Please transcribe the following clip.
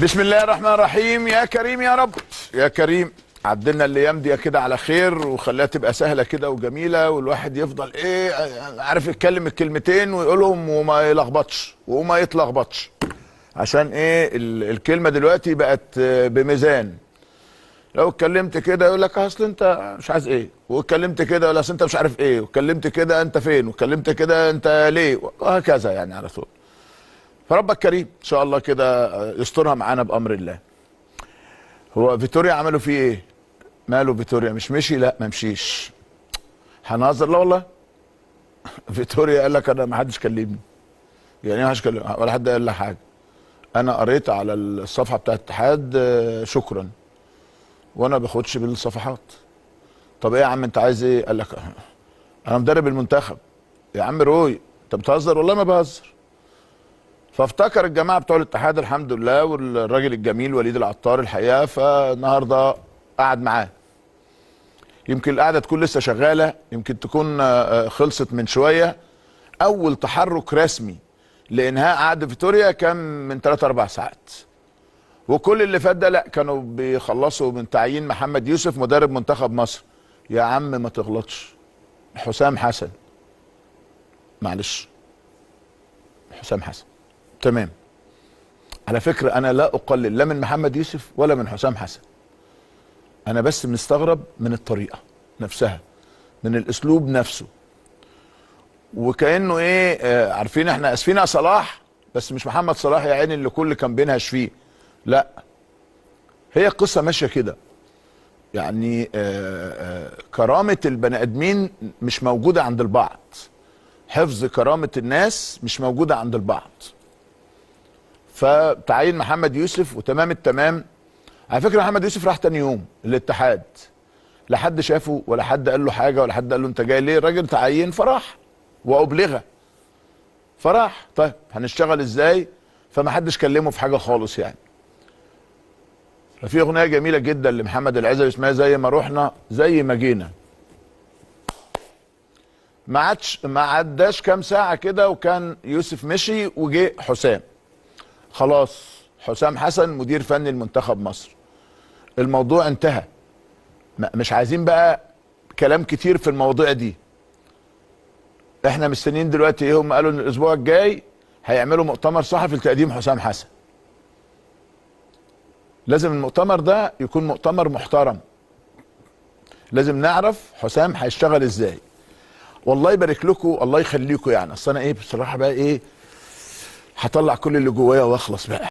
بسم الله الرحمن الرحيم. يا كريم يا رب، يا كريم عدلنا الايام دي كده على خير وخليها تبقى سهلة كده وجميلة، والواحد يفضل ايه عارف يتكلم الكلمتين ويقولهم وما يلخبطش وما يتلخبطش، عشان ايه الكلمة دلوقتي بقت بميزان. لو اتكلمت كده يقول لك اصل انت مش عايز ايه، واتكلمت كده يقول اصل انت مش عارف ايه، واتكلمت كده انت فين، واتكلمت كده انت ليه، وهكذا يعني على طول. فربك كريم ان شاء الله كده يسترها معانا بامر الله. هو فيتوريا عملوا فيه ايه؟ ماله فيتوريا مش مشي؟ لا ما مشيش. هنهزر؟ لا والله. فيتوريا قال لك انا ما حدش كلمني. يعني ايه ما حدش كلمني؟ ولا حد قال لي حاجة. انا قريت على الصفحة بتاعت الاتحاد شكرا، وانا ما باخدش بالصفحات. طب ايه يا عم انت عايز ايه؟ قال لك انا مدرب المنتخب. يا عم روي انت بتهزر؟ والله ما بهزر. فافتكر الجماعة بتوع الاتحاد الحمد لله، والراجل الجميل وليد العطار الحقيقة، فالنهارده قعد معاه. يمكن القعدة تكون لسه شغالة، يمكن تكون خلصت من شوية. اول تحرك رسمي لانهاء عقد فيتوريا كان من 3-4 ساعات، وكل اللي فات ده لا كانوا بيخلصوا من تعيين محمد يوسف مدرب منتخب مصر. يا عم ما تغلطش، حسام حسن، معلش حسام حسن تمام. على فكرة أنا لا أقلل لا من محمد يوسف ولا من حسام حسن، أنا بس مستغرب من الطريقة نفسها، من الأسلوب نفسه، وكأنه إيه عارفين إحنا آسفين يا صلاح، بس مش محمد صلاح يا عيني اللي كل كان بينهش فيه، لا هي القصة ماشية كده يعني. كرامة البني آدمين مش موجودة عند البعض، حفظ كرامة الناس مش موجودة عند البعض. فتعيين محمد يوسف وتمام التمام. على فكرة محمد يوسف راح تاني يوم الاتحاد، لا حد شافه ولا حد قال له حاجة ولا حد قال له انت جاي ليه. الراجل تعين فراح وابلغه فراح. طيب هنشتغل ازاي؟ فما حدش كلمة في حاجة خالص يعني. ففي اغنية جميلة جدا لمحمد العزبي اسمها زي ما روحنا زي ما جينا. ما عداش كام ساعة كده وكان يوسف مشي وجه حسام. خلاص حسام حسن مدير فني المنتخب مصر، الموضوع انتهى. مش عايزين بقى كلام كتير في المواضيع دي. احنا مستنيين دلوقتي ايه؟ هم قالوا ان الاسبوع الجاي هيعملوا مؤتمر صحفي لتقديم حسام حسن. لازم المؤتمر ده يكون مؤتمر محترم، لازم نعرف حسام هيشتغل ازاي. والله يبارك لكم، الله يخليكم يعني. اصل انا ايه بصراحة بقى ايه، هطلع كل اللي جوايا واخلص بقى.